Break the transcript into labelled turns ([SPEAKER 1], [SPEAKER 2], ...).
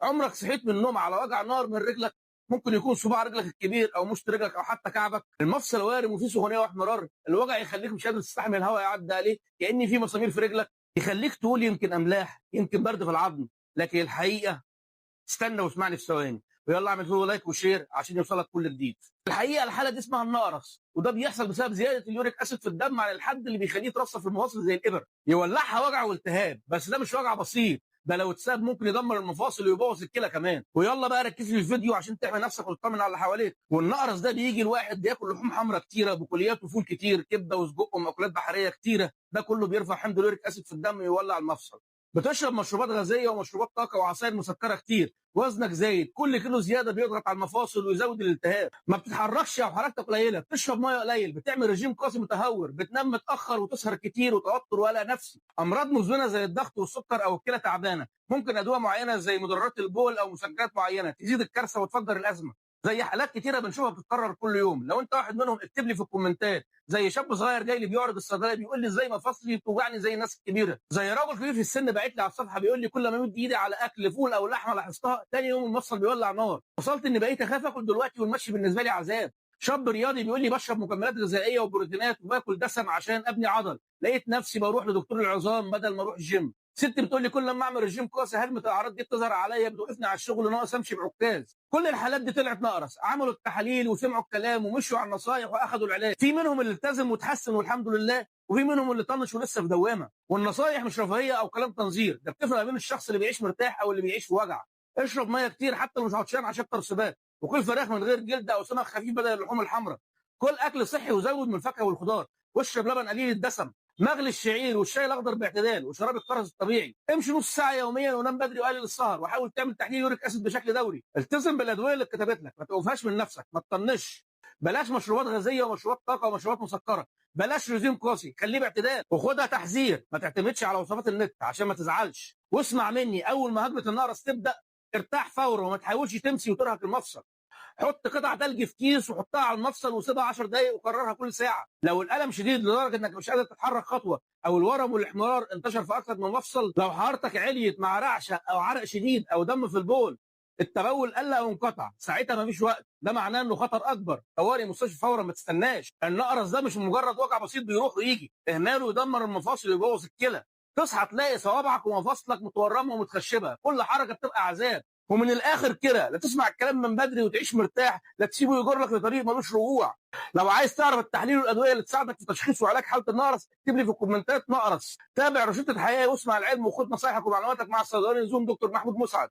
[SPEAKER 1] عمرك صحيت من النوم على وجع نار من رجلك؟ ممكن يكون صباع رجلك الكبير او مشط رجلك او حتى كعبك. المفصل وارم وفيه سخونيه واحمرار، الوجع يخليك مش قادر تستحمل الهواء يعدي عليه، كأن في مسامير في رجلك، يخليك تقول يمكن املاح، يمكن برد في العظم، لكن الحقيقة استنى واسمعني في ثواني، ويلا اعمل follow like و share عشان يوصلك كل جديد. الحقيقة الحالة دي اسمها النقرس، وده بيحصل بسبب زيادة ال uric acid في الدم على الحد اللي بيخليه يترسب في المفاصل زي الابر، يولعها وجع والتهاب. بس ده مش وجع بسيط، ده لو اتساب ممكن يدمر المفاصل ويبوظ الكلى كمان. ويلا بقى ركز في الفيديو عشان تحمي نفسك وتطمن على اللي حواليك. والنقرس ده بيجي الواحد بياكل لحوم حمراء كتيرة، بقوليات وفول كتير، كبده وسجق ومأكولات بحرية كتيرة، ده كله بيرفع حمض ال uric acid في الدم ويولع المفصل. بتشرب مشروبات غازية ومشروبات طاقة وعصاير مسكره كتير، وزنك زايد، كل كيلو زيادة بيضغط على المفاصل ويزود الالتهاب. ما بتتحركش او حركتك قليله، بتشرب مية قليل، بتعمل رجيم قاسي متهور، بتنام متاخر وتسهر كتير، وتوتر وقلق نفسي، امراض مزمنة زي الضغط والسكر او الكلى تعبانة، ممكن ادوية معينة زي مدرات البول او مسكنات معينة تزيد الكارثة وتفجر الازمة. زي حالات كتيرة بنشوفها بتتكرر كل يوم. لو انت واحد منهم اكتب لي في الكومنتات. زي شاب صغير جاي لي بيعرض الصيدلية بيقول لي ازاي مفاصلي بتوجعني زي الناس الكبيرة. زي راجل كبير في السن باعت لي على الصفحة بيقول لي كل ما امد ايدي على اكل فول او لحمه لاحظتها تاني يوم المفصل بيولع نار، وصلت اني بقيت اخاف اكل دلوقتي والمشي بالنسبة لي عذاب. شاب رياضي بيقول لي بشرب مكملات غذائية وبروتينات وباكل دسم عشان ابني عضل، لقيت نفسي بروح لدكتور العظام بدل ما اروح الجيم. ست بتقول لي كل لما اعمل رجيم قاسي هجمة الاعراض دي بتظهر عليا، بتوقفني على الشغل ناقص امشي بعكاز. كل الحالات دي طلعت نقرس، عملوا التحاليل وسمعوا الكلام ومشوا على النصايح واخدوا العلاج. في منهم اللي التزم وتحسن والحمد لله، وفي منهم اللي طنش ولسه في دوامه. والنصايح مش رفاهية او كلام تنظير، ده بتفرق ما بين الشخص اللي بيعيش مرتاح او اللي بيعيش في وجع. اشرب مية كتير حتى لو مش عطشان عشان ترسبات، وكل فراخ من غير جلد او سمك خفيف بدل اللحوم الحمراء. كل اكل صحي وزود من الفاكهة والخضار، واشرب لبن قليل الدسم، مغلي الشعير والشاي الاخضر باعتدال، وشراب الكرز الطبيعي. امشي نص ساعة يوميا ونام بدري وقلل السهر، وحاول تعمل تحليل uric acid بشكل دوري. التزم بالادوية اللي اتكتبت لك، ما توقفهاش من نفسك، ما تطنش. بلاش مشروبات غازية ومشروبات طاقة ومشروبات مسكره، بلاش رجيم قاسي، خليه باعتدال. وخدها تحذير، ما تعتمدش على وصفات النت عشان ما تزعلش. واسمع مني، اول ما هجمة النقرس تبدا ارتاح فورا وما تحاولش تمشي وترهق المفصل. حط قطع تلج في كيس وحطها على المفصل وسيبها 10 دقائق وكررها كل ساعة. لو الالم شديد لدرجة انك مش قادر تتحرك خطوة، او الورم والاحمرار انتشر في اكثر من مفصل، لو حرارتك عليت مع رعشه او عرق شديد او دم في البول، التبول قل او انقطع، ساعتها مفيش وقت، ده معناه انه خطر اكبر، طوارئ مستشفى فورا، ما تستناش. النقرس ده مش مجرد وجع بسيط بيروح ويجي، اهماله يدمر المفاصل ويبوظ الكلى. تصحى تلاقي صوابعك ومفاصلك متورمه ومتخشبه، كل حركة بتبقى عذاب. ومن الاخر كده، لا تسمع الكلام من بدري وتعيش مرتاح، لا تسيبه يجر لك لطريق ملوش رجوع. لو عايز تعرف التحليل والادوية اللي تساعدك في تشخيص وعلاج حاله النقرس، اكتب لي في الكومنتات نقرس. تابع روشتة حياة واسمع العلم وخد نصايحك ومعلوماتك مع الصيدلاني زون دكتور محمود مسعد.